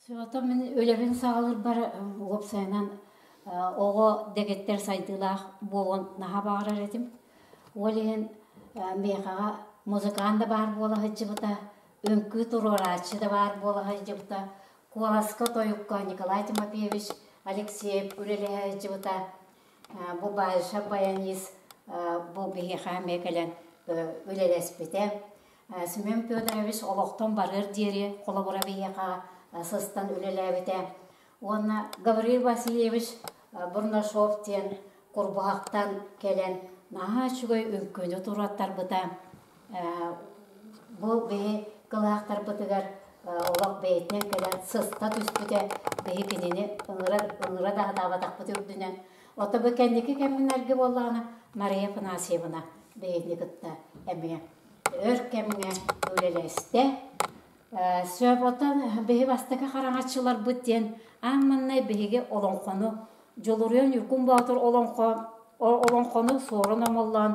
Сыата мин үлэбин саҕалыырбар уопсайынан оҕо дэгиттэр сайдыылаах буолуон наһаа баҕарар этим. Ол иһин миэхэҕэ музыкант да баар буола сылдьыбыта, үҥкүү туруорааччы да баар буола сылдьыбыта, куоласка тойукка Николай Тимофеевич Алексеев үлэлэһэ сылдьыбыта, бу Баишев баянист бу биһиэхэ эмиэ кэлэн үлэлэспитэ. Семен Федорович олохтон барыар диэри холобура биһиэхэ сыстан үлэлээбитэ. Уонна Гаврил Васильевич Бурнашов диэн Курбуһахтан кэлэн наһаа үчүгэй үҥкүүнү туруоттарбыта. Бу биһи кылаахтарбытыгар олох бэйэтинэн кэлэн сыста түспүтэ. Биһи кинини ыҥыра, ыҥыра да сатаабатахпыт үрдүнэн. Ото бу кэнники кэмнэргэ буоллаҕына Мария Афанасьевна бэйэтини кытта эмиэ өр кэмҥэ үлэлэстэ. Сөп оттон биһи бастакы хараҥаччыларбыт диэн аан маҥнай биһиги олоҥхону Дьулуруйан Ньургун Боотур олоҥхо олоҥхону суорун омоллоон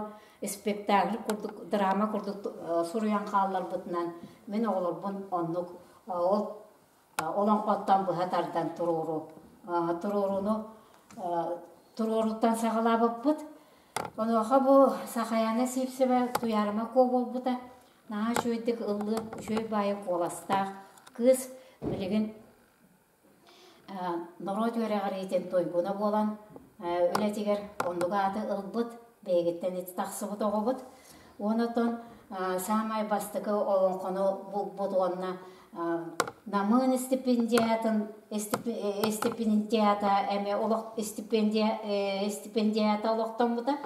спектакль курдук драма курдук суруйан хаалларбытынан мин оҕолорбун оннук ол олоҥхоттон быһа тардан туруору туруорууну туруорууттан саҕалаабыппыт. Онуоха бу Сахаяна Сивцева Туйаарыма Куо буолбута. Наһаа үчүгэйдик ыллыыр, үчүгэй баайы куоластаах кыыс билигин норуот үөрэҕириитин туйгуна буолан үлэтигэр оннук ааты ылбыт, биһигиттэн ити тахсыбыт оҕобут. Уонна саамай бастакы олоҥхону булбут уонна Намыын стипендиатын стипендиата эмиэ олох стипендия стипендиата олохтоммута.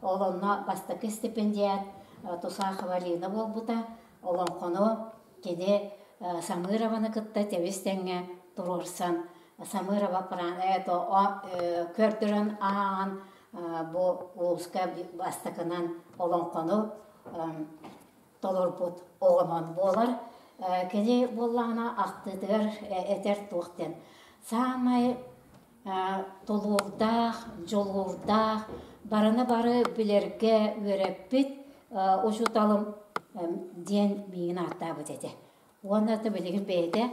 Ол онно бастакы стипендиат Тусахова Лина буолбута. Олоҥхону кини Самырованы кытта тэбис-тэҥҥэ туруорсан Самырова көрдөрөн ааҕан бу улууска бастакынан олоҥхону толорбут оҕонон буолар. Кини буоллаҕына ахтыытыгар этэр туох диэн саамай тулуурдаах, дьулуурдаах, барыны бары билэргэ үөрэппит учууталым диэн миигин ааттаабыт этэ. Уонна да билигин бэйэтэ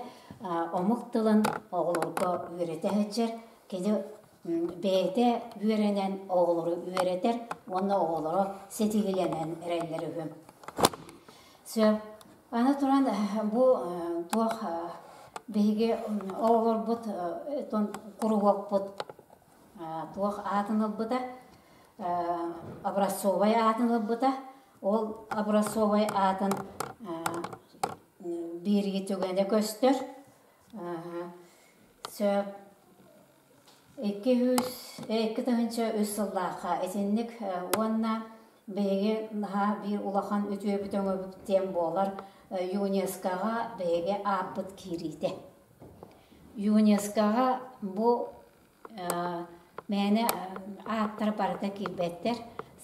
омук тылын оҕолорго үөрэтэ сылдьар. Кини бэйэтэ үөрэнэн оҕолору үөрэтэр уонна оҕолоро ситиһиилэнэн эрэллэр үһү. Сөп. Аны туран бу туох биһиги оҕолорбут куруһуокпут туох аатын ылбыта образцовай аатын ылбыта. Ол образцовай аатын биирги түгэнэ көстөр. Сөп. 203 сыллаахха итинник уонна биһиги наһаа биир улахан үтүөбүт өҥөбүт диэн буолар ЮНЕСКО-ҕа биһиги ааппыт киириитэ. ЮНЕСКО-ҕа бу мээнэ ааттар барыта киирбэттэр.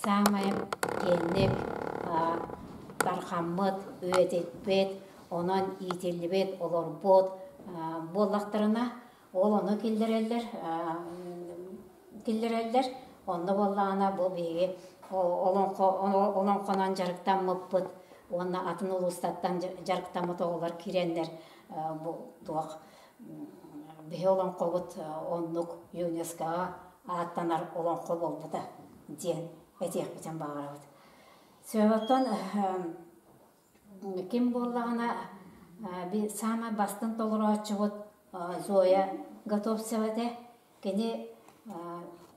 Саамай киэҥник тарҕаммыт, үйэтиппит, онон иитиллибит, олорбут буоллахтарына, ол ону киллэрэллэр, киллэрэллэр. Онно буоллаҕына бу биһиги олоҥхо олоҥхонон дьарыктаммыппыт уонна атын улуустартан дьарыктаммыт оҕолор киирэннэр бу туох биһи олоҥхобут оннук ЮНЕСКО-ҕа ааттанар олоҥхо буолбута диэн этиэхпитин баҕарабыт. Оттон ким буоллаҕына саамай бастыҥ толорооччубут Зоя Готовцева этэ. Кини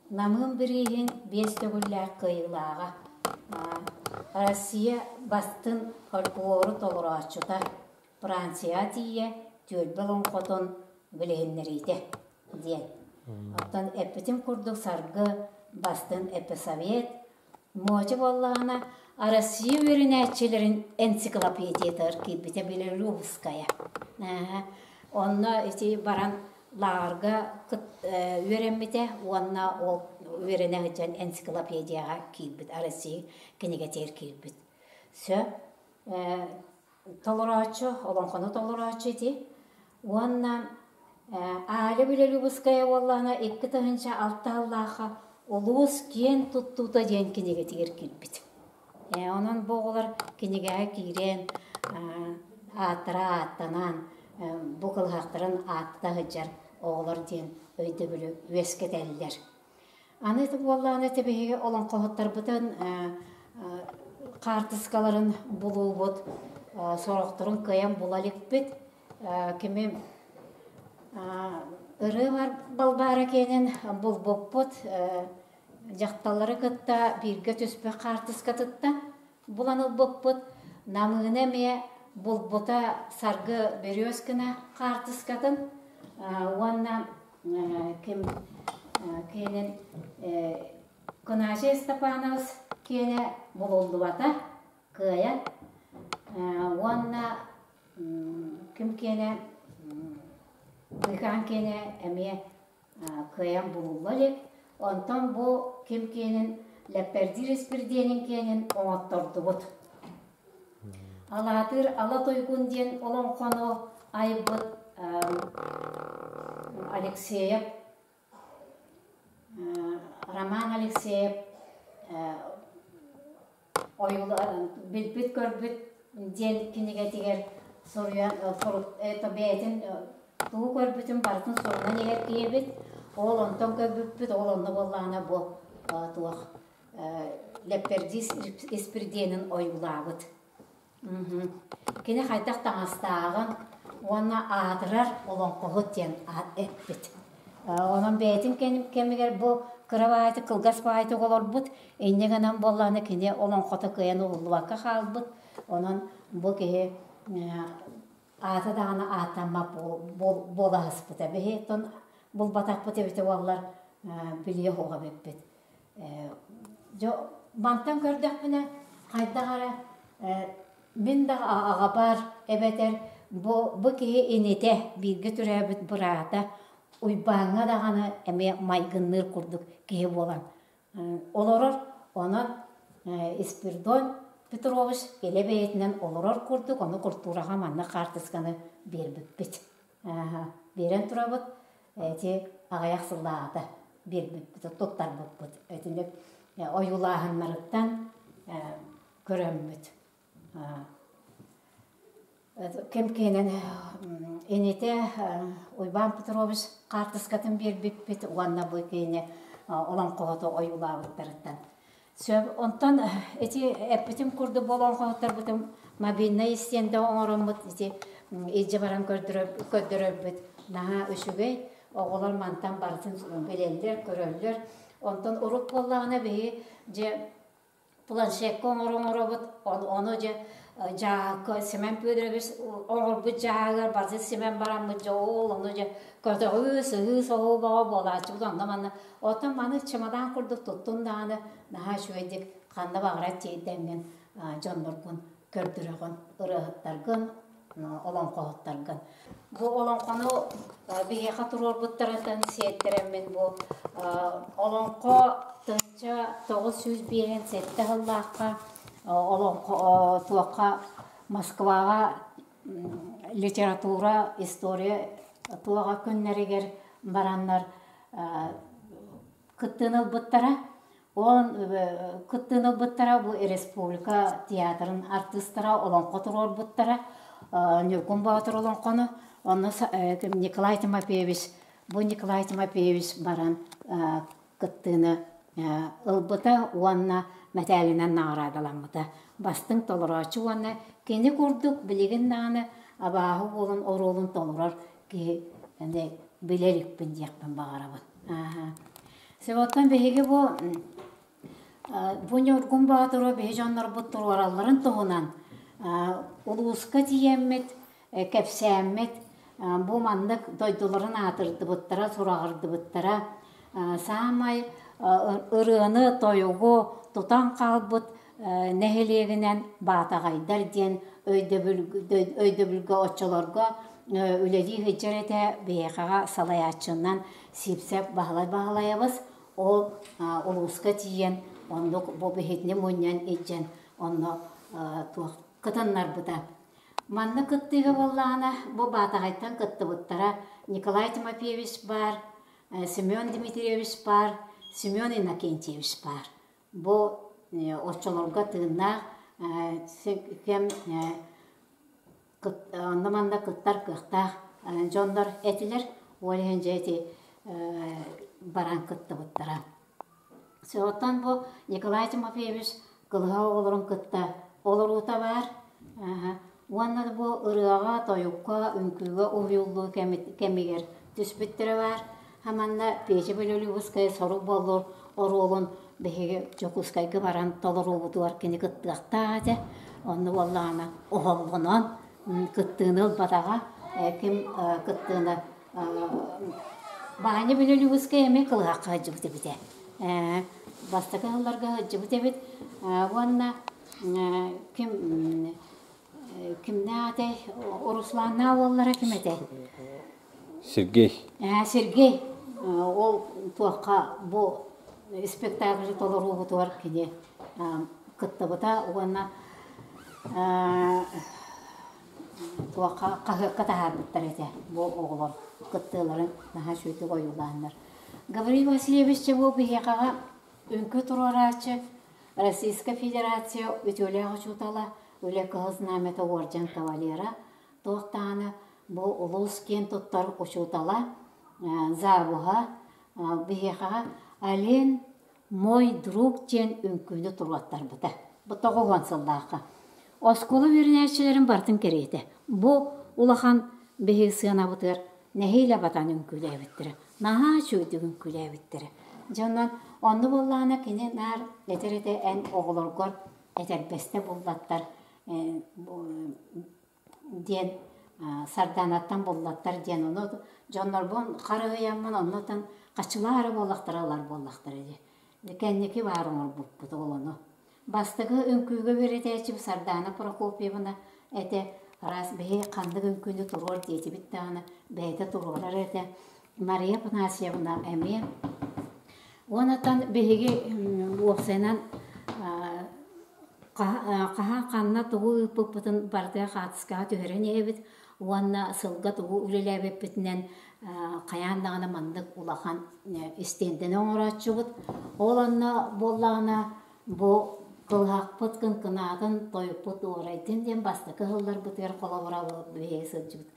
Намыын бирииһин биэс төгүллээх кыайыылааҕа, Россия бастыҥ фольклору толорооччута, Францияҕа тиийэ түөлбэ олоҥхотун билиһиннэриитэ диэн. Оттон эппитим курдук Саргы бастыҥ эписовет, Муоча буоллаҕына Россия үөрэнээччилэрин энциклопедиятыгар киирбитэ Белорусская. Онно ити баран лааҕырга үөрэммитэ уонна ол үөрэнэ сылдьан энциклопедияҕа киирбит, Россия кинигэтигэр киирбит. Сөп. Толорооччу, олоҥхону толорооччу ити. Уонна Аля Белолюбская буоллаҕына 2006 сыллаахха Улуус киэн туттуута диэн кинигэтигэр киирбит. Онон бу оҕолор кинигэҕэ киирэн, ааттара ааттанан, бу кылыһахтарын аатта сылдьар оҕолор диэн өйдөбүлү үөскэтэллэр. Аны ити буоллаҕына ити биһиги олоҥхоһуттарбытын хаартыскаларын булуубут, сорохторун кыайан була иликпит. Кими ырыа Балбаара киэнин булбуппут, дьахталлары кытта бииргэ түспүт хаартыскатыттан булан ылбыппыт. Намыына эмиэ булбута Саргы Березкина хаартыскатын уонна ким киэнин Кынаачай Степанович киэнэ булуллубата кыайан уонна ким киэнэ Быыкаан киэнэ эмиэ кыайан булулла илик. Онтон бу ким киэнин Лэппэрдиир Испирдиэнин киэнин оҥоттордубут. Алаатыыр Ала Туйгун диэн олоҥхону айбыт Алексеев Роман Алексеев билбит көрбүт диэн кинигэтигэр суруйан это бэйэтин тугу көрбүтүн барытын сурунан иһэр киһибит. Ол онтон көрбүппүт, ол онно буоллаҕына бу туох Лэппэрдиис Испирдиэнин ойуулаабыт. Кини хайдах таҥастааҕын уонна аатырар олоҥхоһут диэн аат эппит. Онон бэйэтин кэмигэр бу кыра баайытык, кылгас баайытык олорбут, инньэ гынан буоллаҕына кини олоҥхото кыайан уһуллубакка хаалбыт. Онон бу киһи аата даҕаны ааттаммат буола сыспыта. Биһи оттон булбатахпыт эбитэ буоллар билиэ суоҕа эбиппит. Дьэ мантан көрдөхпүнэ хайдах эрэ мин да аҕабар эбэтэр бу бу киһи инитэ бииргэ төрөөбүт быраата Уйбааҥҥа даҕаны эмиэ майгынныыр курдук киһи буолан олорор. Онон Испирдон Петрович илэ бэйэтинэн олорор курдук ону култуураҕа маннык хаартысканы биэрбиппит. Биэрэн турабыт ити аҕыйах сыллааҕыта биэрбиппит, туттарбыппыт. Итинник ойуулааһыннарыттан көрөммүт. Кэм киэнэн инитэ Уйбаан Петрович хаартыскатын биэрбиппит уонна бу киини олоҥхоһуту ойуулаабыттарыттан. Сөп. Онтон ити эппитим курдук бу олоҥхоһуттарбытын мобильнай истиэндэ оҥороммут ити илдьэ баран көрдөрөрбүт наһаа үчүгэй. Оҕолор мантан барытын билэллэр, көрөллөр. Онтон урут буоллаҕына биһи дьэ планшекка оҥоро-оҥоробут, ону дьэ дьааһыкка Семен Федорович оҥорбут дьааһыгар барытын симэн бараммыт дьэ ол ону дьэ көтөҕүү, сыһыы-соһуу бөҕө буолааччыбыт онно манна. Оттон маны чемодан курдук туттун даҕаны наһаа үчүгэйдик ханна баҕарар тиэйдэҥҥин дьонноргун көрдөрөҕүн, ырыаһыттаргын, олоҥхоһуттаргын. Бу олоҥхону биһиэхэ туруорбуттарыттан сиэттэрэммин бу олоҥхо 1957 сыллаахха олоҥхо туохха Москваҕа литература, история туоҕа күннэригэр бараннар кыттыыны ылбыттара. Ол кыттыыны ылбыттара бу республика театрын артыыстара олоҥхо туруорбуттара. Ньургун Боотур олоҥхону онно Николай Тимофеевич бу Николай Тимофеевич баран кыттыыны ылбыта уонна мэтээлинэн наҕараадаламмыта. Бастыҥ толорооччу уонна кини курдук билигин даҕаны абааһы уолун оруолун толорор киһи билэ иликпин диэхпин баҕарабын. Оттон биһиги бу бу Ньургун Боотуру биһи дьоннорбут туруоралларын туһунан улууска тиийэммит, кэпсээммит, бу маннык дойдуларын аатырдыбыттара, сураҕырдыбыттара саамай ырыаны, тойугу тутан хаалбыт нэһилиэгинэн Баатаҕайдар диэн өйдөбүлгэ оччолорго үлэлии сылдьар этэ биһиэхэҕэ салайааччынан Сивцев Баһылай Баһылайабыс ол улууска тиийэн оннук бу биһигини мунньан илдьэн онно туох кытыннарбыта. Манна кыттыыга буоллаҕына бу Баатаҕайтан кыттыбыттара Николай Тимофеевич баар, Семен Дмитриевич баар, Семен Иннокентьевич баар. Бу оччолорго тыыннаах кэм. Онно-манна кыттар кыахтаах дьоннор этилэр. Ол иһин дьэ ити баран кыттыбыттара. Оттон бу Николай Тимофеевич кылыһах оҕолорун кытта олоруута баар. Уонна бу ырыаҕа, тойукка, үҥкүүгэ уһуйуллуу кэмигэр түспүттэрэ баар. Манна Петя Белолюбскай сорук боллур оруолун биһиги Дьокуускайга баран толоруубутугар кини кыттыахтаах этэ. Онно буоллаҕына оһоллонон кыттыыны ылбатаҕа. Ким кыттыыны Ваня Белолюбскай эмиэ кылыһахха сылдьыбыт эбитэ. Бастакы сылларга сылдьыбыт эбит. Уонна ким кимнээх этэй? Русланнаах уоллара ким этэй? Сергей. Сергей ол туохха бу спектакльы толоруубутугар кини кыттыбыта уонна туохха хаһыакка таһаарбыттар этэ бу оҕолор кыттыыларын наһаа үчүгэйдик ойуулааннар. Гаврил Васильевич Чебо биһиэхэҕэ үҥкүү туруорааччы Российскай Федерация үтүөлээх учуутала, Үлэ Кыһыл Знамята уордьан кавалера, туох даҕаны бу улуус киэн туттар учуутала, завуһа биһиэхэҕэ Ален мой друг диэн үҥкүүнү туруоттарбыта. Бу 90 сыллаахха. Оскуола үөрэнээччилэрин барытын кэриэтэ. Бу улахан биһиги сыанабытыгар нэһиилэ батан үҥкүүлээбиттэрэ. Наһаа үчүгэйдик үҥкүүлээбиттэрэ. Дьэ онон онно буоллаҕына кини наар этэр этэ эн оҕолоргор этэрбэстэ буллаттар диэн Сардаанаттан буллаттар диэн ону дьоннорбун харыһыйаммын оннуттан хаччылаах эрэ буоллахтара ылар буоллахтара дии. Кэнники баар оҥорбуппут ол ону. Бастакы үҥкүүгэ үөрэтээччим Сардаана Прокопьевна этэ, Раз биһи ханнык үҥкүүнү туруор диэтибит даҕаны, бэйэтэ туруорар этэ. Мария Афанасьевна эмиэ. Уонтан биһиги уопсайынан хаһан ханна тугу ыыппыппытын барытыгар хаартыскаҕа түһэрэн иһэбит уонна сылга тугу үлэлээбиппитинэн хайаан даҕаны маннык улахан истиэндэни оҥорооччубут. Ол онно буоллаҕына бу кылыһахпыт кыҥкынаатын тойукпут уорайдын диэн бастакы сылларбытыгар холобура биһиги сылдьыбыт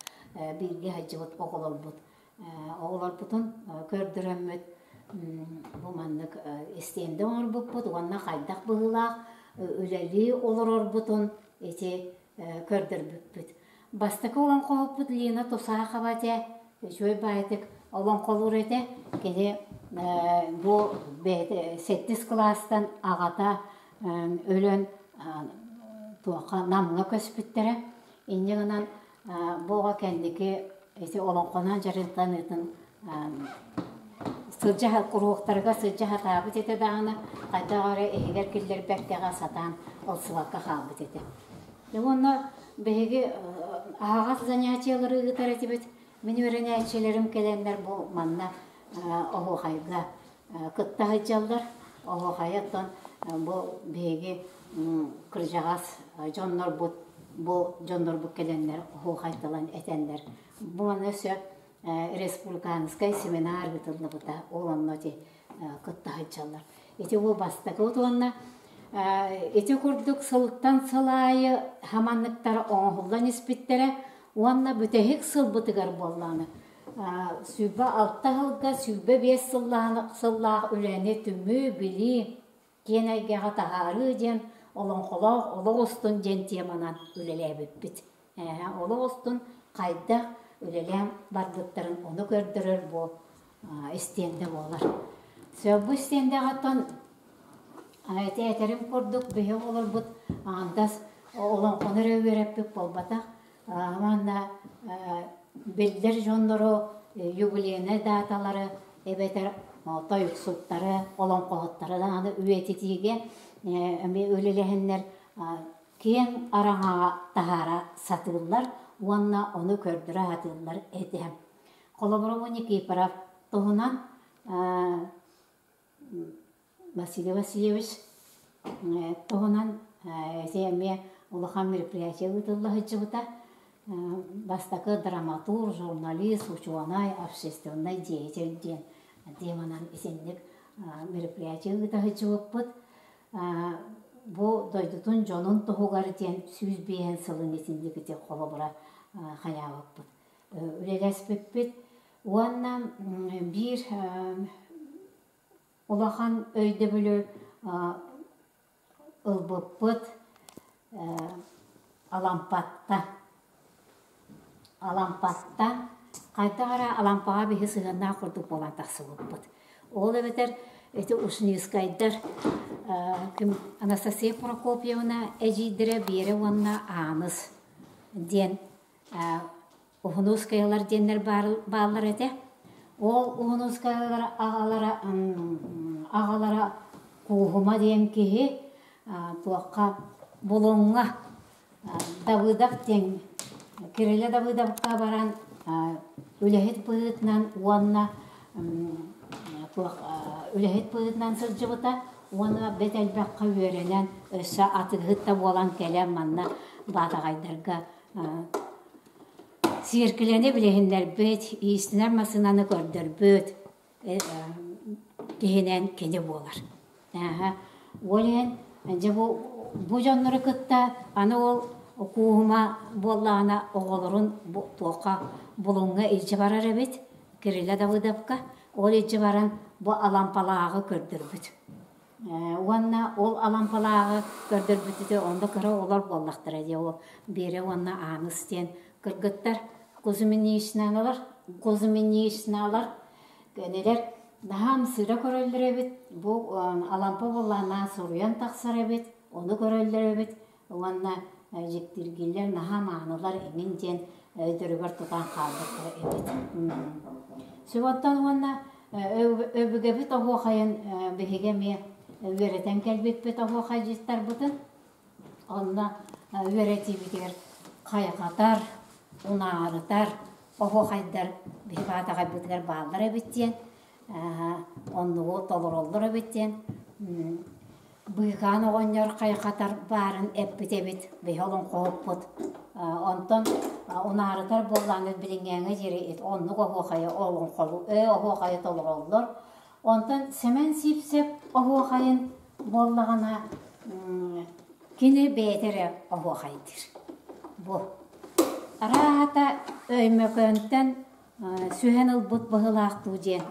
бииргэ сылдьыбыт оҕолорбут оҕолорбутун көрдөрөммүт бу маннык истиэндэ оҥорбуппут уонна хайдах быһыылаах үлэлии олорорбутун ити көрдөрбүппүт. Бастакы олоҥхоһуппут Лина Тусахова этэ, үчүгэй баайытык олоҥхолуур этэ. Кини бу бэйэтэ сэттис кылаастан аҕата өлөн туохха Намҥа көспүттэрэ. Инньэ гынан бу оҕо кэнники ити олоҥхонон дьарыктаныытын сылдьа куруһуоктарыгар сылдьа сатаабыт этэ даҕаны хайдах эрэ иһигэр киллэрбэккэҕэ сатаан ылсыбакка хаалбыт этэ. Уонна биһиги аһаҕас занятиелары ыытар этибит. Мин үөрэнээччилэрим кэлэннэр бу манна оһуохайга кытта сылдьаллар. Оһуохайы оттон бу биһиги кырдьаҕас дьоннорбут бу дьоннорбут кэлэннэр оһуохайталан этэннэр бу маны өссө республиканскай семинар ыытыллыбыта ол онно ити кытта сылдьаллар. Ити бу бастакы уонна ити курдук сылтан сыл аайы хаманныктар оҥоһуллан испиттэрэ уонна бүтэһик сылбытыгар буоллаҕына 26 сылга 25 сыллаах үлэни түмүү, билии, киэн эйгэҕэ таһаарыы диэн олоҥхолоох олох устун диэн теманан үлэлээбиппит. Олох устун хайдах үлэлээн барбыттарын ону көрдөрөр бу истиэндэ буолар. Бу истиэндэҕэ ити этэрим курдук биһи оҕолорбут аҥардас олоҥхону эрэ үөрэппит буолбатах, Уонна биллэр дьоннору юбилейнай дааталары эбэтэр тойуксуттары, олоҥхоһуттары даҕаны үйэтитиигэ эмиэ үлэлэһэннэр киэҥ араҥаҕа таһаара сатыыллар уонна ону көрдөрө сатыыллар этэ. Холобура, бу Никифоров туһунан Василий Васильевич туһунан ити эмиэ улахан мероприятие ыытылла сылдьыбыта. Бастакы драматург, журналист, учуонай, общественнай деятель диэн теманан итинник мероприятие ыыта сылдьыбыппыт. Бу дойдутун дьонун туһугар диэн 105 сылын итинник ити холобура хайаабыппыт. Үлэлэспиппит уонна биир улахан өйдөбүлү ылбыппыт Алампаттан. Алампаттан хайдах эрэ Алампаҕа биһи сыһыаннаах курдук буолан тахсыбыппыт. Ол эбэтэр ити Ушницкайдар ким Анастасия Прокопьевна эдьиийдэрэ Биэрэ уонна Ааныс диэн Уһунуускайалар диэннэр бааллар этэ. Ол Уһунуускайалар аҕалара аҕалара Кууһума диэн киһи туохха Булуҥҥа Давыдов диэн Кирилэ Давыдовка баран үлэһит быһыытынан уонна туох үлэһит быһыытынан сылдьыбыта уонна бэт элбэххэ үөрэнэн өссө атыыһыт да буолан кэлэн манна Баатаҕайдарга Сиэркилэни билиһиннэрбит, иистэнэр массыынаны көрдөрбүт киһинэн кини буолар. Ол иһин дьэ бу бу дьоннору кытта аны ол Кууһума буоллаҕына оҕолорун туохха Булуҥҥа илдьэ барар эбит, Кирилэ Давыдовка. Ол илдьэ баран бу Алампалааҕы көрдөрбүт. Уонна ол Алампалааҕы көрдөрбүтүтэ онно кыра оҕолор буоллахтара дии ол Биэрэ уонна Ааныс диэн кыргыттар Кузьминичналар Кузьминичналар кинилэр наһаа ымсыыра көрөллөр эбит бу Алампа буоллаҕына суруйан тахсар эбит ону көрөллөр эбит уонна дьиктиргииллэр наһаа маанылар эҥин диэн өйдөрүгэр тутан хаалбыттара эбит. Субаттан уонна өбүгэбит оһуохайын биһиги эмиэ үөрэтэн кэлбиппит оһуохайдьыттарбытын. Онно үөрэтиибитигэр хайҕатар, унаарытар оһуохайдар биһи баатаҕайбытыгар бааллар эбит диэн оннугу толороллор эбит диэн Быыкаан оҕонньор хайҕатар баарын эппит эбит, биһи олоҥхоһуппут. Онтон унаарытар буоллаҕына билиҥҥээҥҥэ диэри оннук оһуохайы олоҥхолу оһуохайы толороллор. Онтон Сэмэн Сиипсэп оһуохайын буоллаҕына кини бэйэтэ эрэ оһуохайдыыр. Бу. Арааһата Өймөкөөнтөн сүһэн ылбыт быһыылаах дуу диэн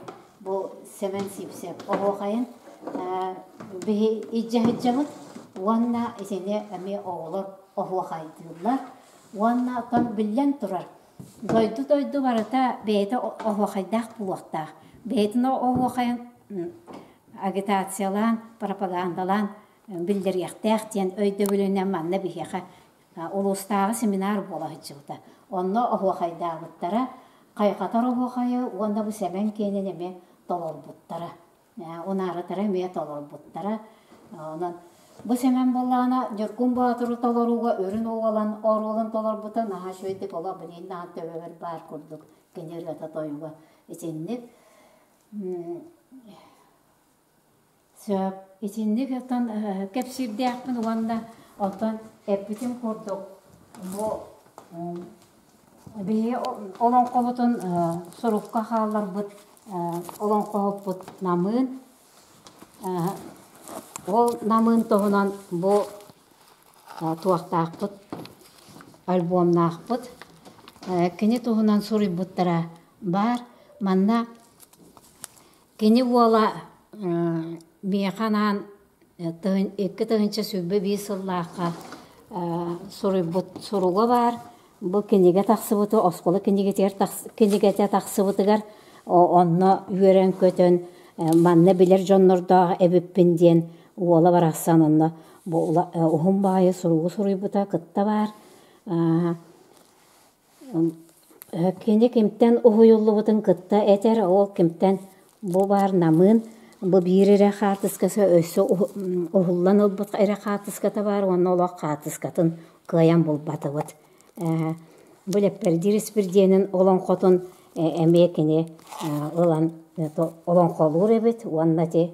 бу Сэмэн Сиипсэп оһуохайын биһи илдьэ сылдьабыт уонна итини эмиэ оҕолор оһуохайдыыллар уонна оттон биллэн турар дойду-дойду барыта бэйэтэ оһуохайдаах буолуохтаах бэйэтин оһуохайын агитациялаан пропагандалаан биллэриэхтээх диэн өйдөбүлүнэн манна биһиэхэ улуустааҕы семинар буола сылдьыбыта. Онно оһуохайдаабыттара, хайҕатар оһуохайы уонна бу Сэмэн киэнин эмиэ толорбуттара. Унаарытара эмиэ толорбуттара. Онон бу Сэмэн буоллаҕына Ньургун Боотуру толорууга үрүн уолан оруолун толорбута наһаа үчүгэйдик олох билигин даҕаны төбөбөр баар курдук кини ырыата тойуга итинник Сөп. Итинник оттон кэпсиирдээхпин уонна оттон эппитим курдук бу биһиги олоҥхобутун сурукка хаалларбыт олоҥхоһуппут Намыын. Ол Намыын туһунан бу туохтаахпыт, альбомнаахпыт. Кини туһунан суруйбуттара баар. Манна Кини уола миэхэ анаан 2021 сыллаахха суруйбут суруга баар. Бу кинигэ тахсыбыта, оскуола кинигэтигэр кинигэтэ тахсыбытыгар онно үөрэн-көтөн манна билэр дьоннордоох эбиппин диэн уола барахсан онно бу уһун баҕайы суругу суруйбута кытта баар. Кини кимтэн уһуйуллубутун кытта этэр, ол кимтэн бу баар намыын, бу биир эрэ хаартыскасы өссө уһуллан ылбыт эрэ хаартыската баар уонна олох хаартыскатын кыайан булбатыбыт. Бу Лэппэрдиир Испирдиэнин олоҥхотун эмиэ кини ылан олоҥхолуур эбит уонна ити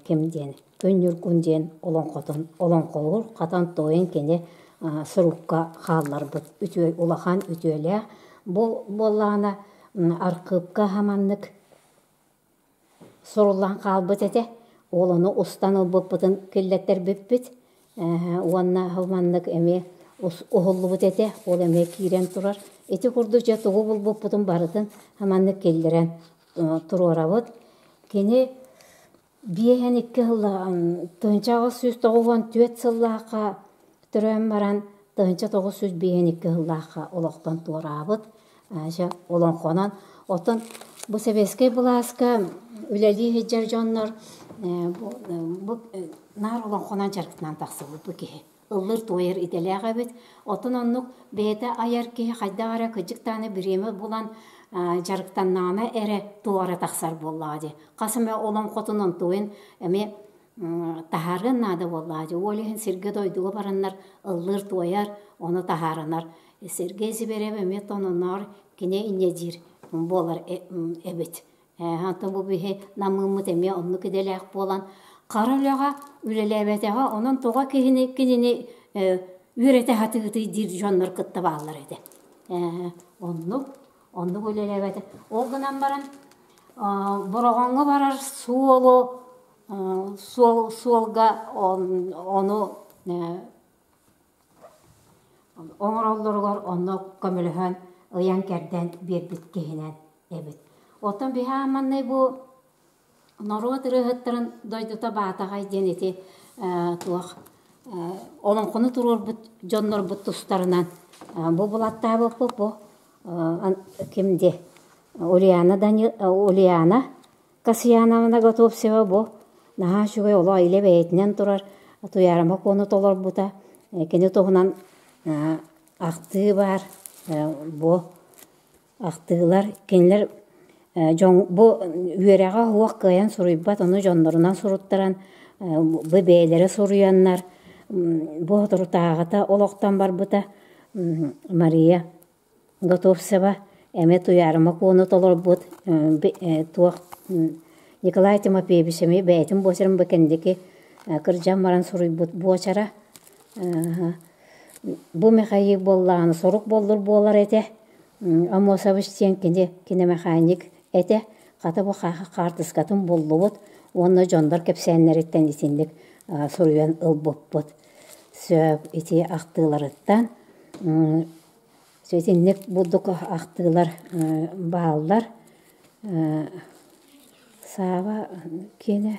ким диэн Күн Ньургун диэн олоҥхотун олоҥхолуур хатан туойан кини сурукка хаалларбыт үтүө улахан үтүөлээх бу буоллаҕына архыыпка хаманнык суруллан хаалбыт этэ. Ол ону устан ылбыппытын киллэттэрбиппит. Уонна маннык эмиэ уһуллубут этэ, ол эмиэ киирэн турар. Ити курдук дьэ тугу булбуппутун барытын маннык киллэрэн туруорабыт. Кини 52 сылла 1894 сыллаахха төрөөн баран 1952 сыллаахха олохтон туораабыт. Дьэ олоҥхонон оттон бу сэбиэскэй былааска үлэлии сылдьар дьоннор бу наар олоҥхонон дьарыктанан тахсыбыт бу киһи. Ыллыыр-туойар идэлээх эбит. Оттон оннук бэйэтэ айар киһи хайдах эрэ кырдьык даҕаны бириэмэ булан дьарыктаннаҕына эрэ туох эрэ тахсар буоллаҕа дии. Хас эмэ олоҥхотун онтуйун эмиэ таһаарыан наада буоллаҕа дии. Ол иһин сиргэ-дойдуга бараннар ыллыыр-туойар, ону таһаарынар. Сергей Зверев эмиэ тононоор кини инньэ диир буолар эбит. Онтон бу биһи намыыммыт эмиэ оннук идэлээх буолан хара үлэҕэ үлэлээбэтэҕэ, онон тоҕо киһини кинини үөрэтэ сатыытый диир дьоннор кытта бааллар этэ. Оннук, оннук үлэлээбэтэ. Ол гынан баран Бороҕоҥҥо барар суолу суол суолга ону оҥороллоругар онно көмөлөһөн ыйан-кэрдэн биэрбит киһинэн эбит. Оттон биһи маннай бу норуот ырыаһыттарын дойдута Баатаҕай диэн ити туох олоҥхону туруорбут дьоннорбут тустарынан бу булаттаабыппыт бу ким диэ Ульяна Дани Ульяна Касьяновна Готовцева бу наһаа үчүгэй олох илэ бэйэтинэн турар Туйаарыма Куону толорбута. Кини туһунан ахтыы баар. Бу ахтыылар кинилэр дьон бу үөрэҕэ суох кыайан суруйбат, ону дьоннорунан суруттаран бу бэйэлэрэ суруйаннар бу соторутааҕыта олохтон барбыта Мария Готовцева эмиэ Туйаарыма Куону толорбут туох Николай Тимофеевич эмиэ бэйэтин буочарын бу кэнники кырдьан баран суруйбут буочара. Бу Михаил буоллаҕына сорук боллур буолар этэ. Амосович диэн кини киномеханик этэ. Хата бу хаартыскатын буллубут уонна дьоннор кэпсээннэриттэн итинник суруйан ылбыппыт. Сөп ити ахтыыларыттан Итинник бурдук ахтыылар бааллар. Сааба киэнэ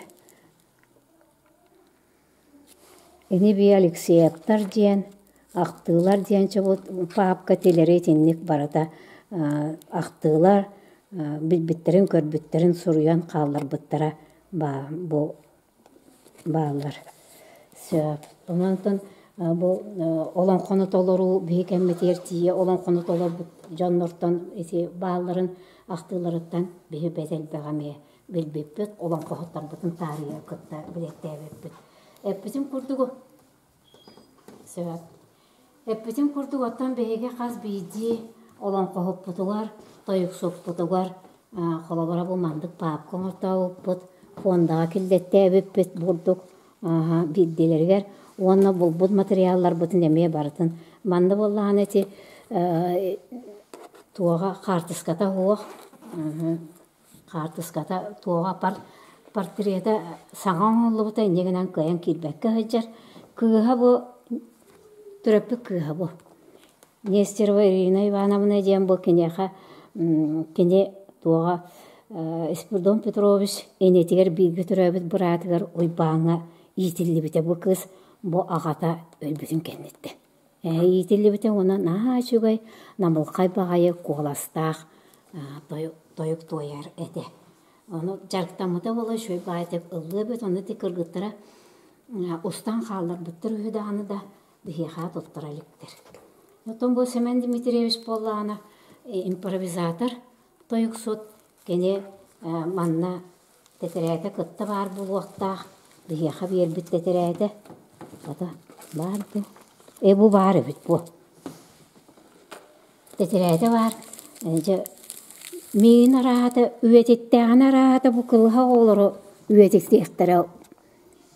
ини-бии Алексеевтар диэн ахтыылар диэн паапка тилэри итинник барыта ахтыылар билбиттэрин көрбүттэрин суруйан хаалларбыттара бу бааллар. Сөп. Онтон бу олоҥхону толоруу биһи кэммитигэр тиийэ олоҥхону толорбут дьоннортон ити баалларын ахтыыларыттан биһи бэт элбэҕи эмиэ билбиппит, олоҥхоһуттарбытын таарыйа кытта билэттээбиппит. Эппитим курдугу Сөп. Эппитим курдук, оттон биһиги хас биирдии олоҥхоһуппутугар, тойуксуппутугар, холобура бу маннык паапка оҥортообуппут, фондаҕа киллэттээбиппит бурдук биирдиилэригэр уонна булбут матырыйаалларбытын эмиэ барытын манна буоллаҕына ити туоҕа хаартыската суох Хаартыската туоҕа портрета саҥа оҥоһуллубута инньэ гынан кыайан киирбэккэ сылдьар. Кыыһа бу төрөппүт кыыһа бу. Нестерова Ирина Ивановна диэн бу киниэхэ кини туоҕа Спиридон Петрович инитигэр бииргэ төрөөбүт быраатыгар Уйбааҥҥа иитиллибитэ бу кыыс бу аҕата өлбүтүн кэнниттэн. Иитиллибитэ уонна наһаа үчүгэй намылхай баҕайы куоластаах тойук туойар этэ. Ону дьарыктаммыта буолуо үчүгэй баҕайытык ыллыа эбит, ону ити кыргыттара устан хаалларбыттар үһү даҕаны да биһиэхэ туттара иликтэр. Оттон бу Семен Дмитриевич буоллаҕына импровизатор тойуксут кини манна Тэтэрээтэ кытта баар буолуохтаах, биһиэхэ биэрбит тэтэрээтэ хата баар дуу? Ээ бу баар эбит буо. Тэтэрээтэ баар, дьэ миин араата үйэтиттээҕин араата бу кылыһах оҕолору үйэтитиэхтэрэ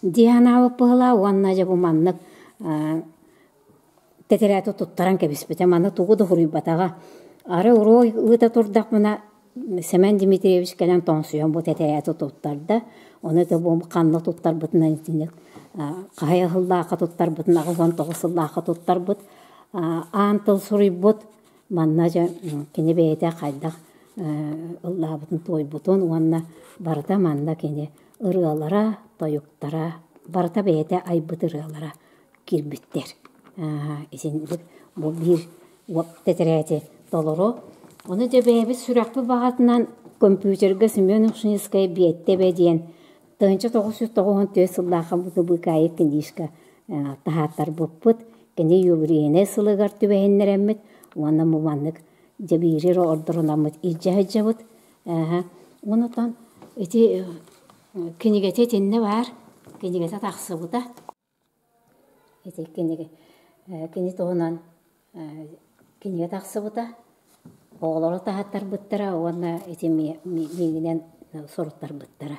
дии санаабыт быһыылаах уонна дьэ бу маннык тэтэрээти туттаран кэбиспитэ, маны тугу да суруйбатаҕа. Арай уруок ыыта турдахпына. Сэмэн Дмитриевич кэлэн тоҥсуйан бу тэтэрээти туттарда. Ону да бу ханна туттарбытынан итинник хаһай сыллаахха туттарбытын 89 сыллаахха туттарбыт. Аан тыл суруйбут. Манна дьэ кини бэйэтэ хайдах ыллаабытын туойбутун уонна барыта манна кини ырыалара, тойуктара, барыта бэйэтэ айбыт ырыалара киирбиттэр. Итинник бу биир тэтэрээти толору. Ону дьэ бэйэбит сүрэхпит баҕатынан компьютерга Семен Ушницкай Биэттэ диэн 1994 сыллаахха быыкаайык книжка таһааттарбыппыт. Кини юбилейнай сылыгар түбэһиннэрэммит уонна бу маннык дьэ биири эрэ ордорунаммыт илдьэ сылдьабыт. Онутан ити кинигэтэ итиннэ баар, кинигэтэ тахсыбыта. Ити кинигэ кини туһунан кинигэ тахсыбыта. Оҕолору таһаттарбыттара уонна ити миигинэн суруттарбыттара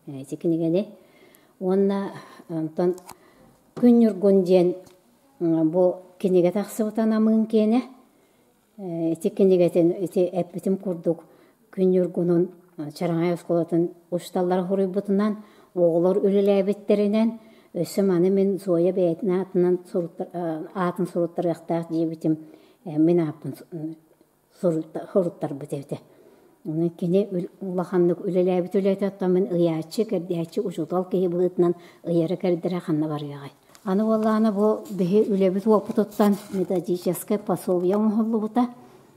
ити кинигэни. Уонна онтон Күн Ньургун диэн бу кинигэ тахсыбыта Намыын киэнэ. Ити кинигэтин ити эппитим курдук Күн Ньургунун Чараҥай оскуолатын учууталлара суруйбутунан, оҕолор үлэлээбиттэринэн, өссө маны мин Зоя бэйэтин аатынан аатын суруттарыахтаах диэбитим мин ааппын суруттарбыт эбитэ. Ону кини улаханнык үлэлээбит үлэтэ, оттон мин ыйааччы, кэрдээччи, учуутал киһи быһыытынан ыйара-кэрдэрэ ханна барыаҕай. Аны буоллаҕына бу биһи үлэбит уопутуттан методическай пособие оҥоһуллубута.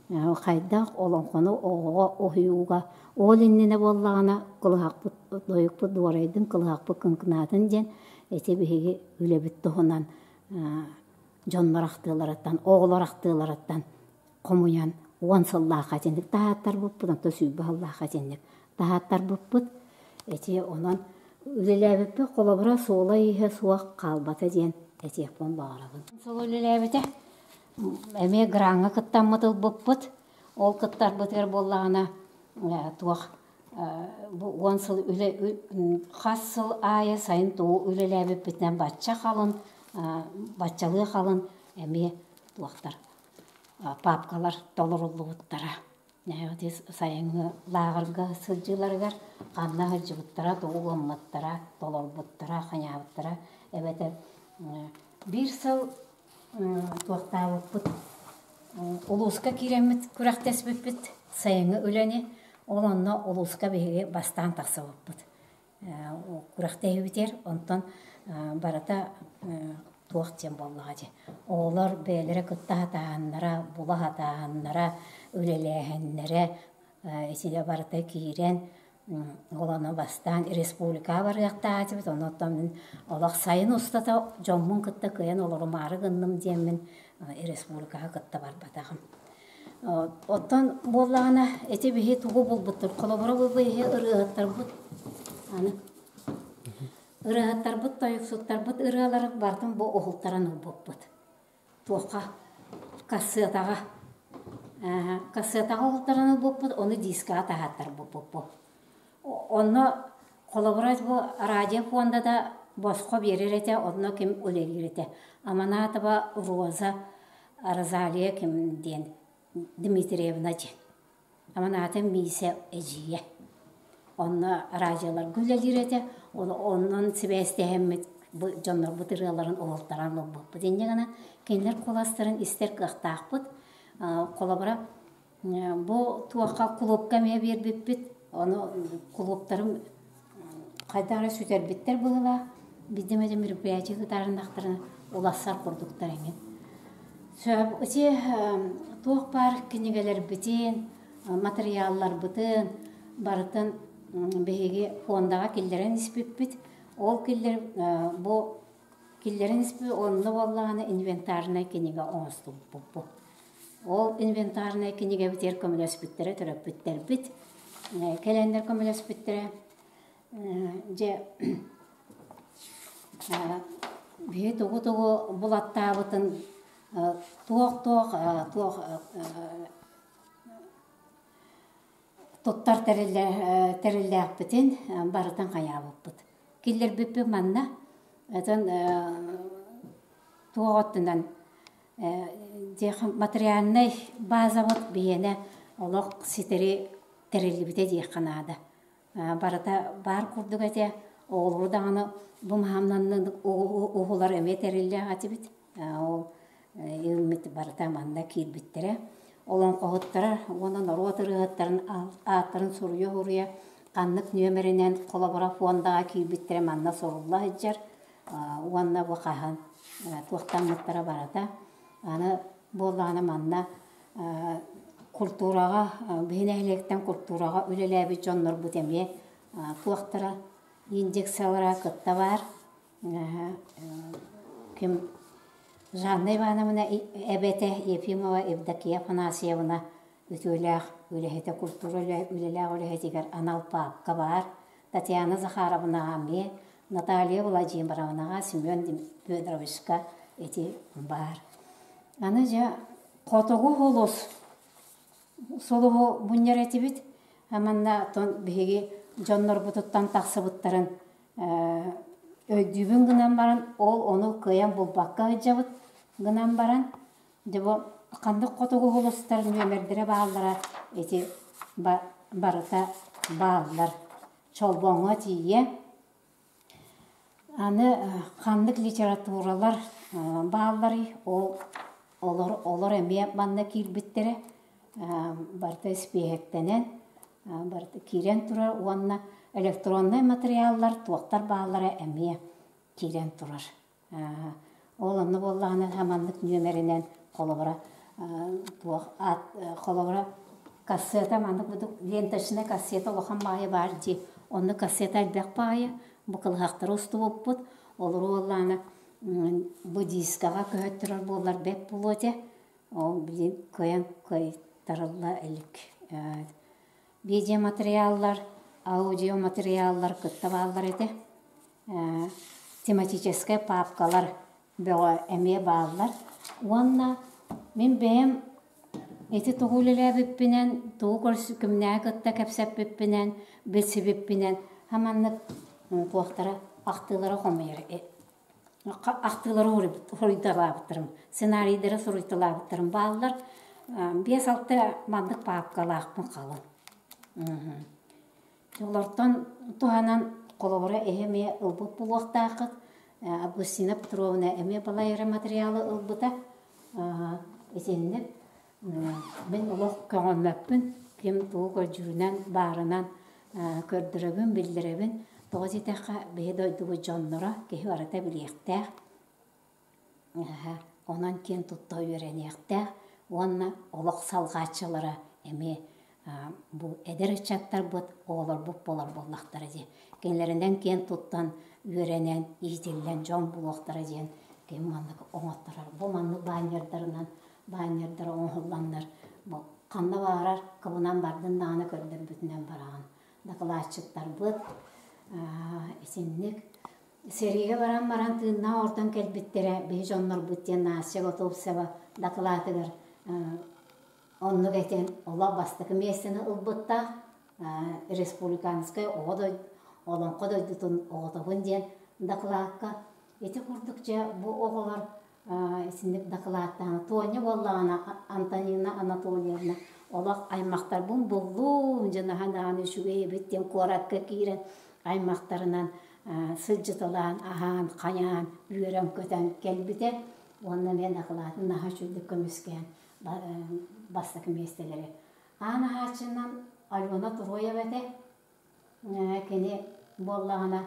Хайдах олоҥхону оҕоҕо уһуйууга ол иннинэ буоллаҕына кылыһахпыт тойукпут дуорайдын, кылыһахпыт кыҥкынаатын диэн ити биһиги үлэбит туһунан дьоннор ахтыыларыттан, оҕолор ахтыыларыттан хомуйан 10 сыллаахха итинник таһааттарбыппыт, онтон 20 сыллаахха итинник таһааттарбыппыт. Ити онон үлэлээбиппит холобура суола-ииһэ суох хаалбата диэн этиэхпин баҕарабын. Сыл үлэлээбитэ. Эмиэ граҥҥа кыттаммыт ылбыппыт. Ол кыттарбытыгар буоллаҕына туох бу 10 сыл үлэ хас сыл аайы сайын тугу үлэлээбиппитинэн бачча халын, баччалыы халын эмиэ туохтар паапкалар толоруллубуттара. Сайыҥҥы лааҕырга сылдьыыларыгар ханна сылдьыбыттара, тугу гыммыттара, толорбуттара, хайаабыттара эбэтэр биир сыл туохтаабыппыт улууска киирэммит күрэхтэспиппит сайыҥҥы үлэни ол онно улууска биһиги бастаан тахсыбыппыт күрэхтэһиибитигэр онтон барыта туох диэн буоллаҕа дии оҕолор бэйэлэрэ кытта сатааһыннара була сатааһыннара үлэлээһиннэрэ итинэ барыта киирэн ол ону бастаан республикаҕа барыахтаах этибит онуоттан мин олох сайын устата дьоммун кытта кыайан олорумаары гынным диэммин республикаҕа кытта барбатаҕым Оттон буоллаҕына ити биһи тугу булбуттар холобура бу биһи ырыаһыттарбыт аны ырыаһыттарбыт тойуксуттарбыт ырыаларын барытын бу уһултаран ылбыппыт туохха кассетаҕа кассетаҕа уһултаран ылбыппыт ону дискаҕа таһааттарбыппыт онно холобура бу радио фондата босхо биэрэр этэ онно ким үлэлиир этэ Аманатова Роза Розалия ким диэн Дмитриевна диэн. Аманаатын Миисэ эдьиийэ. Онно радиоларга үлэлиир этэ. Онон сибээстэһэммит бу дьоннорбут ырыаларын уһултаран ылбыппыт. Инньэ гынан кинилэр куоластарын истэр кыахтаахпыт. Холобура, бу туохха кулуупка эмиэ биэрбиппит. Ону кулууптарым хайдах эрэ сүтэрбиттэр быһыылаах. Биирдэ эмэ мероприятие ыытаарыннахтарына улассар курдуктар эҥин. Сөп ити туох баар кинигэлэрбитин, матырыйаалларбытын барытын биһиги фондаҕа киллэрэн испиппит. Ол киллэр бу киллэрэн испит онно буоллаҕына инвентарнай кинигэ оҥостубуппут. Ол инвентарнай кинигэбитигэр көмөлөспүттэрэ төрөппүттэрбит кэлэннэр көмөлөспүттэрэ. Дьэ биһи тугу-тугу булаттаабытын туох-туох туох туттар тэриллээхпитин барытын хайаабыппыт. Киллэрбиппит манна отон туох өттүнэн материальнай базабыт биһиэнэ олох ситэри. тэриллибитэ диэххэ наада. Барыта баар курдук этэ. Оҕолору даҕаны бу маһамнанны уһулар эмиэ тэриллээх этибит. Ол үүммүт барыта манна киирбиттэрэ. Олоҥхоһуттара уонна норуот ырыаһыттарын ааттарын суруйа-суруйа ханнык нүөмэринэн холобура фондаҕа киирбиттэрэ манна сурулла сылдьар уонна бу хаһан туохтаммыттара барыта. Аны буоллаҕына манна культураҕа биһи нэһилиэктэн культураҕа үлэлээбит дьоннорбут эмиэ туохтара индексалара кытта баар. Ким Жанна Ивановна эбэтэ Ефимова Евдокия Афанасьевна үтүөлээх үлэһитэ культура үлэлээх үлэһитигэр анал паапка баар. Татьяна Захаровнаҕа эмиэ, Наталья Владимировнаҕа, Семен Федоровичка ити баар. Аны дьэ хотугу сулус сулуһу мунньар этибит. Манна биһиги дьоннорбутуттан тахсыбыттарын өйдүүбүн гынан баран, ол ону кыайан булбакка сылдьабыт гынан баран, дьэ бу ханнык хотугу сулустар нүөмэрдэрэ бааллара ити барыта бааллар. Чолбоҥҥо тиийэ Аны ханнык литературалар баалларый, ол олор, олор эмиэ манна киирбиттэрэ, барыта испииһэктэнэн барыта киирэн турар уонна электроннай материаллар туохтар бааллара эмиэ киирэн турар. Ол онно буоллаҕына маннык нүөмэринэн холобура туох аат холобура кассета маннык курдук ленточная кассета улахан баайа баар дии. Онно кассета элбэх баайа бу кылыһахтары устубуппут. Олору буоллаҕына бу дискаҕа көһөттөрөр буоллар бэрт буолуо этэ. Ол билигин кыайан кыайтарылла илик. Видеоматериаллар, аудиоматериаллар кытта бааллар этэ. Тематическай паапкалар бөҕө эмиэ бааллар. Уонна мин бэйэм ити тугу үлэлээбиппинэн, тугу кимнээҕи кытта кэпсэппиппинэн, билсибиппинэн маннык туохтара ахтыылары хомуйар ахтыылары суруйталаабыттарым, сценарийдары суруйталаабыттарым бааллар. 5-6 маннык паапкалаахпын халын. Олортон туһанан холобура эһи эмиэ ылбыт буолуохтааххыт. Августина Петровна эмиэ балай эрэ материалы ылбыта. Итинник мин олох көҕөммөппүн. Ким тугу көрдүүрүнэн, баарынан көрдөрөбүн, биллэрэбин. Тоҕо диэтэххэ, биһи дойдубут дьонноро киһи барыта билиэхтээх. Онон киэн тутта үөрэниэхтээх уонна олох салҕааччылара эмиэ бу эдэр ыччаттарбыт, оҕолорбут буолар буоллахтара дии. Кинилэринэн киэн туттан, үөрэнэн, иитиллэн дьон булуохтара диэн ким маннык оҥотторор. Бу маннык баннердарынан, баннердара оҥоһулланнар бу ханна баҕарар кыбынан бардын даҕаны көрдөрбүтүнэн бараҕын. Дакылаатчыттарбыт итинник Сэриигэ баран баран тыыннаах ордон кэлбиттэрэ биһи дьоннорбут диэн Настя Готовцева дакылаатыгар оннук этэн олох бастакы миэстэни ылбыттаах республиканскай оҕо олоҥхо дойдутун оҕотобун диэн дакылаакка ити курдук дьэ бу оҕолор итинник дакылааттаан Тоня буоллаҕына Антонина Анатольевна олох аймахтарбын буллум дьэ наһаа даҕаны үчүгэй эбит диэн куоракка киирэн аймахтарынан сылдьыталаан аһаан хайаан үөрэн-көтөн кэлбитэ уонна эмиэ дакылаатын наһаа үчүгэйдик көмүскээн бастакы миэстэлэри аан аһааччынан Алена Троева этэ кини буоллаҕына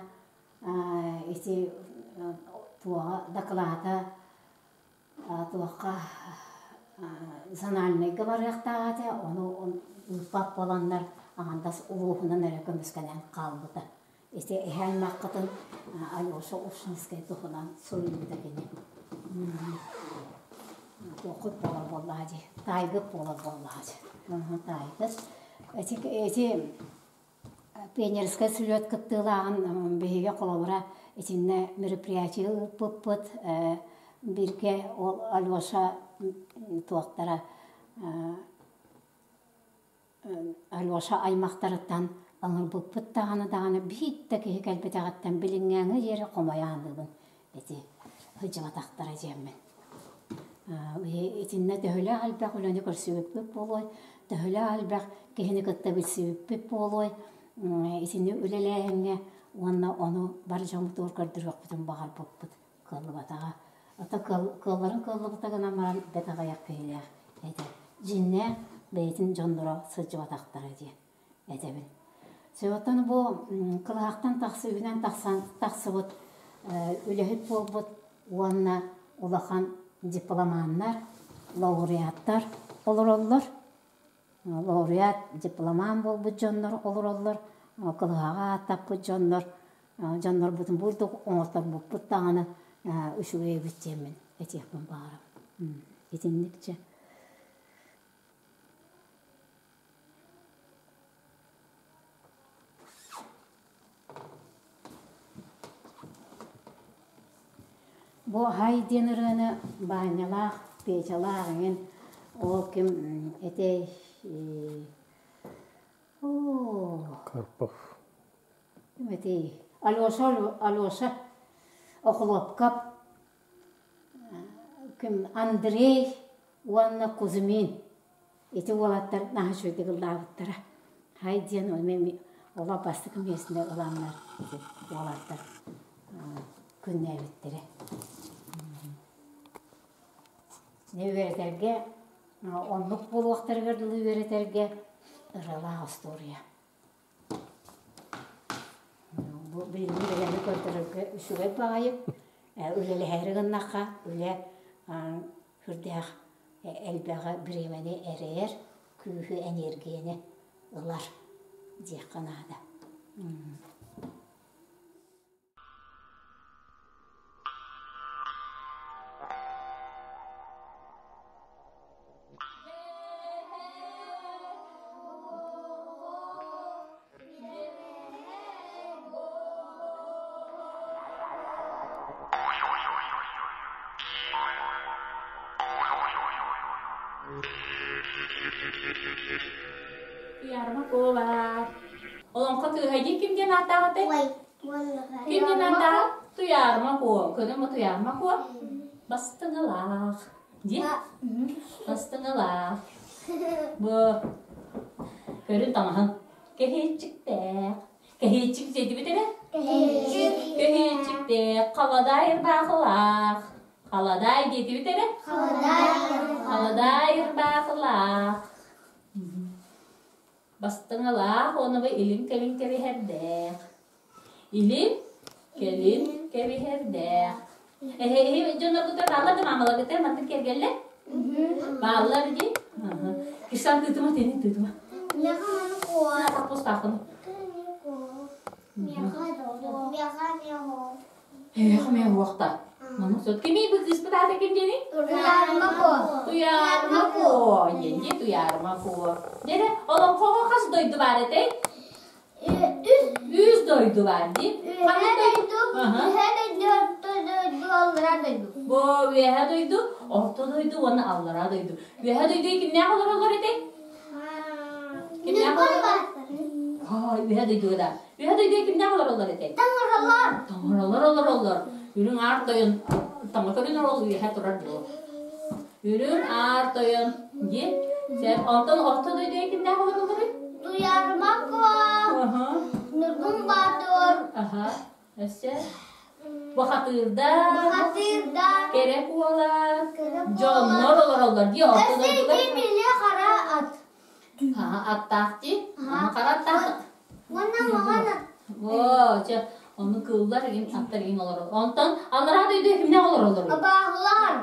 ити туоҕа дакылаата туохха зональнайга барыахтаах этэ ону ыыппат буоланнар аҥардас улууһунан эрэ көмүскэнэн хаалбыта ити эһэ аймаххытын Алеша Ушинскай туһунан суруйбута кини туоххут буолар буоллаҕа дии таайгыт буолар буоллаҕа дии таайгыт ити ити Пионерскай сүлүөт кыттыылааҕын биһиги холобура итиннэ мероприятие ыыппыппыт бииргэ ол Алеша туохтара Алеша аймахтарыттан ыҥырбыппыт даҕаны даҕаны биир да киһи кэлбэтэҕиттэн билиҥҥээҥи диэри хомойо аныыбын ити сылдьыбатахтара диэммин. Итиннэ төһөлөөх элбэх үлэни көрсүбүппүт буолуой, төһөлөөх элбэх киһини кытта билсибиппит буолуой, итини үлэлээһиҥҥэ уонна ону бар дьоммутугар көрдөрүөхпүтүн баҕарбыппыт кыаллыбатаҕа. Ото кыалларын кыаллыбыта гынан баран бэрт аҕыйах киһилээх этэ. Дьиҥнээх бэйэтин дьонноро сылдьыбатахтара диэн этэбин. Оттон бу кылаахтан тахсыыбынан тахсан тахсыбыт үлэһит буолбут уонна улахан дипломаннар, лауреаттар олороллор. Лауреат, дипломан буолбут дьоннор олороллор, кылыһаҕа ааттаппыт дьоннор, дьоннорбутун бурдук оҥорторбуппут даҕаны үчүгэй эбит диэммин этиэхпин баҕарабын. Итинникчэ. Бу «Һай» диэн ырыаны Баанньалаах, Петялаах эҥин ол ким этэй Карпов. Ким этэй? Алеша, Алеша Охлопков, ким Андрей уонна Кузьмин Ити уолаттар наһаа үчүгэйдик ыллаабыттара. Һай диэн олох бастакы миэстэ ыланнар ити уолаттар күннээбиттэрэ. Үөрэтэргэ оннук буолуохтарыгар дылы үөрэтэргэ ыралаах остуоруйа. Бу билиҥҥи бэлэми көрдөрөргө үчүгэй баҕайы. Үлэлэһээри гыннахха үлэ сүрдээх элбэҕи бириэмэни эрэйэр, күүһү, эниэргийэни ылар диэххэ наада. Туйаарыма куолар. Олоҥхо кыыһа дии ким диэн ааттаах этэй? Ким диэн ааттаах? Туйаарыма куо. Көнөмө Туйаарыма куо. Бастыҥалаах. Дии? Бастыҥалаах. Бу көрүн таҥаһын. Кэһиэччиктээх. Кэһиэччик диэтибит эрэ? Кэһиэччиктээх. Халадаай ырбаахылаах. Халадаай диэтибит эрэ? Халадаай ырбаахылаах. Бастыҥалаах уонна илин-кэлин кэбиһэрдээх. Илин, кэлин кэбиһэрдээх. Эһи дьонноргутугар бааллар да маамаларгытыгар маннык киэргэллэр? Бааллар дии. Кирсан тыытыма, тиний тыытыма. Пустаахын. Ээх, мэ уохта. Маны сот кимий бу кыыспыт аата ким диэний? Туйаарыма Куо. Туйаарыма Куо. Диэн Туйаарыма Куо. Дьэ, олоҥхоҕо хас дойду баар этэй? Үс дойду баар дии. Үөһээ дойду, үөһээ дойду, орто дойду, аллараа дойду. Бу үөһээ дойду, орто дойду уонна аллараа дойду. Үөһээ дойдуга кимнээх олороллор этэй? Кимнээх олороллор? Үөһээ дойдуга да. Үөһээ дойдуга кимнээх олороллор этэй? Таҥаралар. Таҥаралар олороллор. Үрүҥ аар тойон таҥа көрүн ол үөһээ турар дуо? Үрүҥ аар тойон диэн. Онтон орто дойдуга кимнээх олороллоруй? Туйаарыма Куо, Ньургун Баатыр, Аха. Өссө Бухатыырдар, Бухатыырдар, Кэрэ Куолар, Кэрэ Куолар. дьоннор олороллор дии орто Өссө дойдуга. ити били хара ат. Аха, аттаах дии. Хара аттаах. Уонна маҥан ат. Оо, чэ, ону кыыллар игин аттар игин олорор. Онтон аллараа дойду кимнээх олороллор? Абааһылар.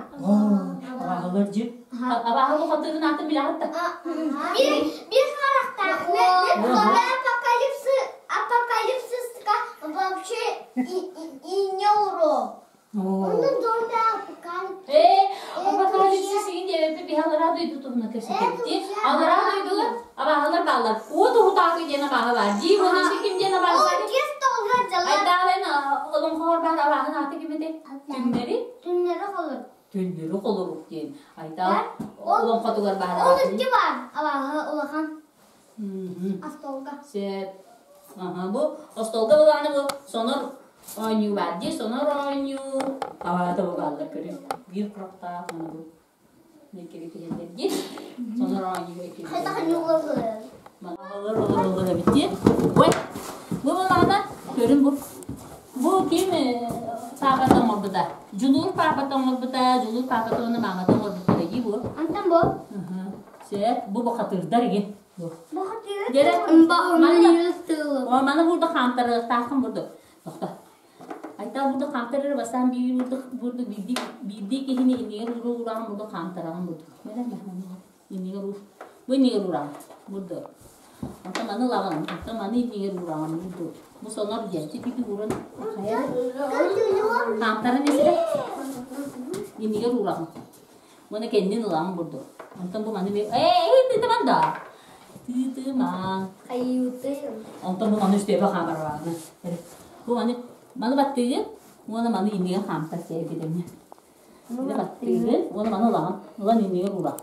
Абааһылар дьи. Абааһы бухатыырын аатын билэҕит да? Биир биир харахтаах. Апокалипсис апокалипсиска вообще и не урок. Ээ, апокалипсис игин диэбэппит биһи аллараа дойду туһунан кэпсэтэбит. Аллараа дойдулар абааһылар бааллар. Уот уһутаакы диэн абааһы баар. Дии уонна ким диэн абааһы баар? Айдаалайын олоҥхоҕор баар абааһын аата ким этэй? Түҥнэри? Түҥнэри холорук. Түҥнэри холорук диэн. Айдаал олоҥхотугар баар Ол икки баар абааһы улахан. Остуолга. Сөп. Аха, бу остуолга булааны бу сонор оонньуу баар дии. Сонор оонньуу. Абаата бу бааллар көрү. Биир кураптаах бу. Некери тиһэллэр дии. Сонор оонньууга икки. Олор олор олор эбит дии. Ой, бу булаана көрүн бу. Бу ким паапата оҥорбута? Дьулуур паапата оҥорбута, Дьулуур паапата уонна маамата оҥорбуттара дии бу. Антон бу. Сөп, бу бухатыырдар игин. Бухатыыр. Дьэрэ, маны бурда хаамтарыахтааххын бурдук. Тохто. Айтал бурдук хаамтарар бастаан биир бурдук бурдук биирдии биирдии киһини иннигэр уруу ураан бурдук хаамтараҕын бурдук. Иннигэр уур. Бу иннигэр уураҕын. Бурдук. Онтон маны ылаҕын. Онтон маны иннигэр уураҕын. Бурдук. Бу сонор диэн. Тити ууран хайа. Хаамтаран эсэрэ. Иннигэр уураҕын. Уонна кэннин ылаҕын бурдук. Онтон бу маны ээ тыытыман да. Тыытымаҥ. Онтон бу маны үстүөбэ хаамарбаҕына. Бу маны маны баттыыгын уонна маны иннигэр хаамтар сиэргитэмҥэ. Ини баттыыгын уонна маны ылаҕын. Ылан иннигэр уура.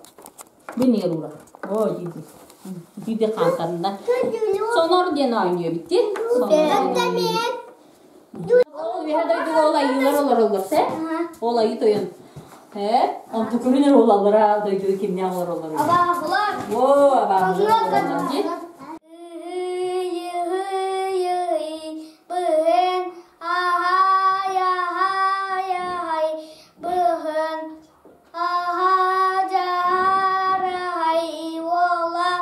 Бу иннигэр уура. Оо дии дии хаамтарында. Сонор диэн оонньуу эбит дии. Сонор. Ол үөһэ дойдуга ол айыылар олороллор сэ. Ол айыы тойон. Э, онту көрүнэр ол аллара дойдуга кимнээх олороллор. Абааһылар. Оо, абааһылар олороллор дии. Быһын аһай аһай аһай быһын аһа-дьаарай уола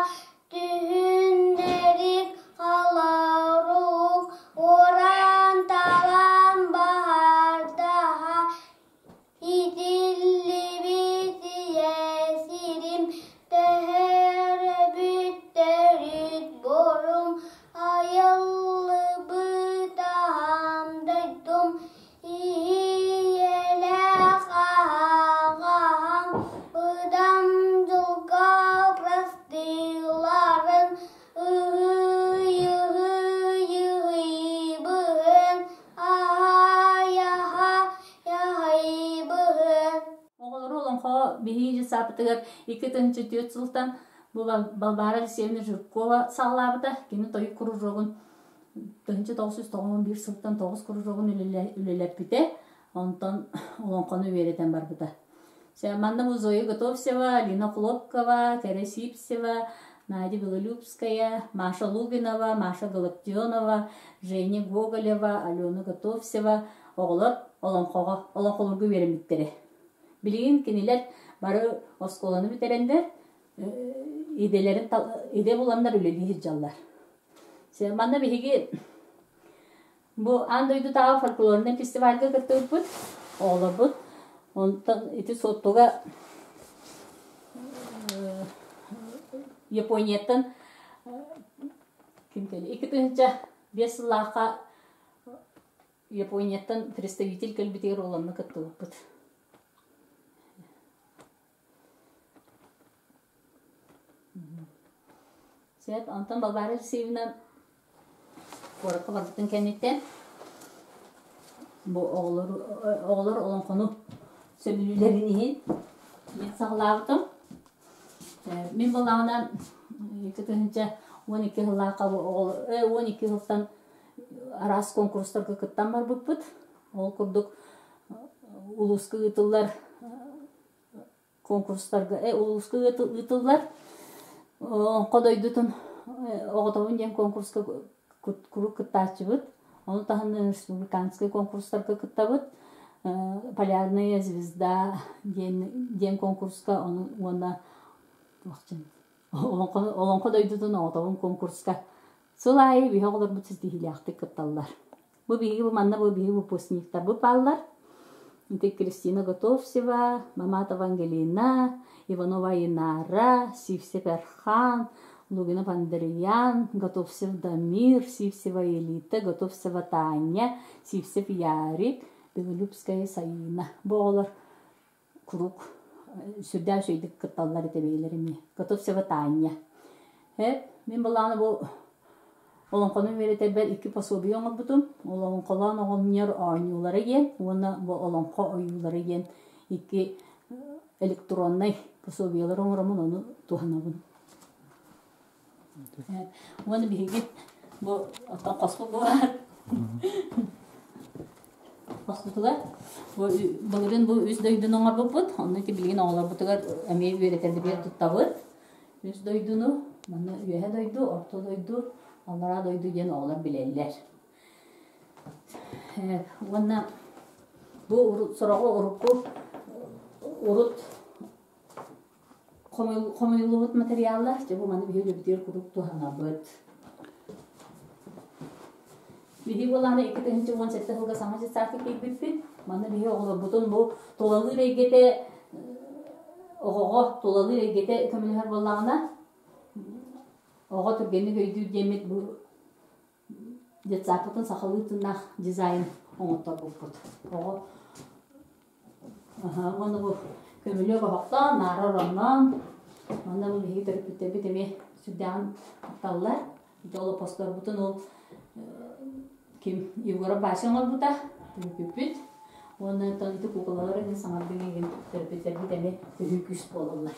Түһүннэрик халарук уран-талан баһардаһа итиллибит ийэ сирим төһөрөбүт төрүт бурум айыллыбыт аһам дойдум Иһийэлээх аһаҕаһым быдан дьылга простыыларын ыһый-ыһый-ыһыйбыһын аһай-аһай-аһайбыһын Оҕолору олоҥхо биһиги дьыссааппытыгар 2 4 сылтан бу Балбаара Алексеевна Жиркова саҕалаабыта. Кини тойук кружогун 1991 сылтан тоҕус кружогун үлэлэппитэ, онтон олоҥхону үөрэтэн барбыта. Манна бу Зоя Готовцева, Алина Хлопкова, Кэрэ Сипсева, Надя Белолюбская, Маша Лугинова, Маша Галактионова, Женя Гоголева, Алена Готовцева оҕолор олоҥхоҕо олоҥхолорго үөрэммиттэрэ. Билигин кинилэр бары оскуоланы бүтэрэннэр идэлэрин идэ буланнар үлэлии сылдьаллар. Манна биһиги бу аан дойдутааҕы фольклорнай фестивальга кыттыбыппыт, оҕолорбут. Онтон ити Суоттуга Японияттан ким кэлли? 2005 сыллаахха Японияттан представитель кэлбитигэр ол онно кыттыбыппыт. Сөп, онтон Балбаара Алексеевна куоракка барбытын кэнниттэн бу оҕолор оҕолор олоҥхону сөбүлүүлэрин иһин мин саҕалаабытым. Мин буоллаҕына 2012 сыллаахха оҕолор 12 сылтан араас конкурстарга кыттан барбыппыт. Ол курдук улууска ыытыллар конкурстарга улууска ыытыллар Олоҥхо дойдутун оҕотобун диэн конкурска куруук кыттааччыбыт. Ону таһынан республиканскай конкурстарга кыттабыт. Полярная звезда диэн диэн конкурска ону уонна Олоҥхо Олоҥхо дойдутун оҕотобун конкурска сыл аайы биһи оҕолорбут ситиһиилээхтик кытталлар. Бу биһиги бу манна бу биһиги выпускниктарбыт бааллар. Ити Кристина Готовцева, Маматова Ангелина, Иванова Инара, Сивцев Эрхан, Лугинов Андреян, Готовцев Дамир, Сивцева Елита, Готовцева Таня, Сивцев Ярик, Белолюбская Саина. Бу оҕолор куруук сүрдээх үчүгэйдик кытталлар этэ бэйэлэр эмиэ. Готовцева Таня. Э, мин былааны бу олоҥхону үөрэтэрбэр икки пособие оҥорбутум. Олоҥхолоон оҕонньор оонньуулара диэн уонна бу олоҥхо ойуулара диэн икки электроннай пособиелары оҥороммун ону туһанабын. Уонна биһиги бу оттон хоспут бу баар. Хоспутугар бу былырыын бу үс дойдуну оҥорбуппут. Онно ити билигин оҕолорбутугар эмиэ үөрэтэрбитигэр туттабыт. Үс дойдуну, манна үөһэ дойду, орто дойду, аллараа дойду диэн оҕолор билэллэр. Уонна бу сороҕу урукку урут хомуйуллубут материаллар, дьэ бу маны биһиги үлэбитигэр куруук туһанабыт. Биһиги буоллаҕына 2017 сылга саҥа детсадка киирбиппит. Манна биһиги оҕолорбутун бу тулалыыр эйгэтэ оҕоҕо тулалыыр эйгэтэ көмөлөһөр буоллаҕына оҕо түргэнник өйдүүр диэммит бу детсадпытын сахалыы тыыннаах дизайн оҥотторбуппут. Оҕо уонна бу көмүлүөк оһохтоон, наара оронноон, манна бу биһиги төрөппүттэрбит эмиэ сүрдээҕин тутталлар. Ити олоппосторбутун ол ким Егоров Вася оҥорбута, төрөппүппүт. Уонна оттон ити куукулалар эмиэ саҥардыы игин төрөппүттэрбит эмиэ төһүү күүс буолаллар.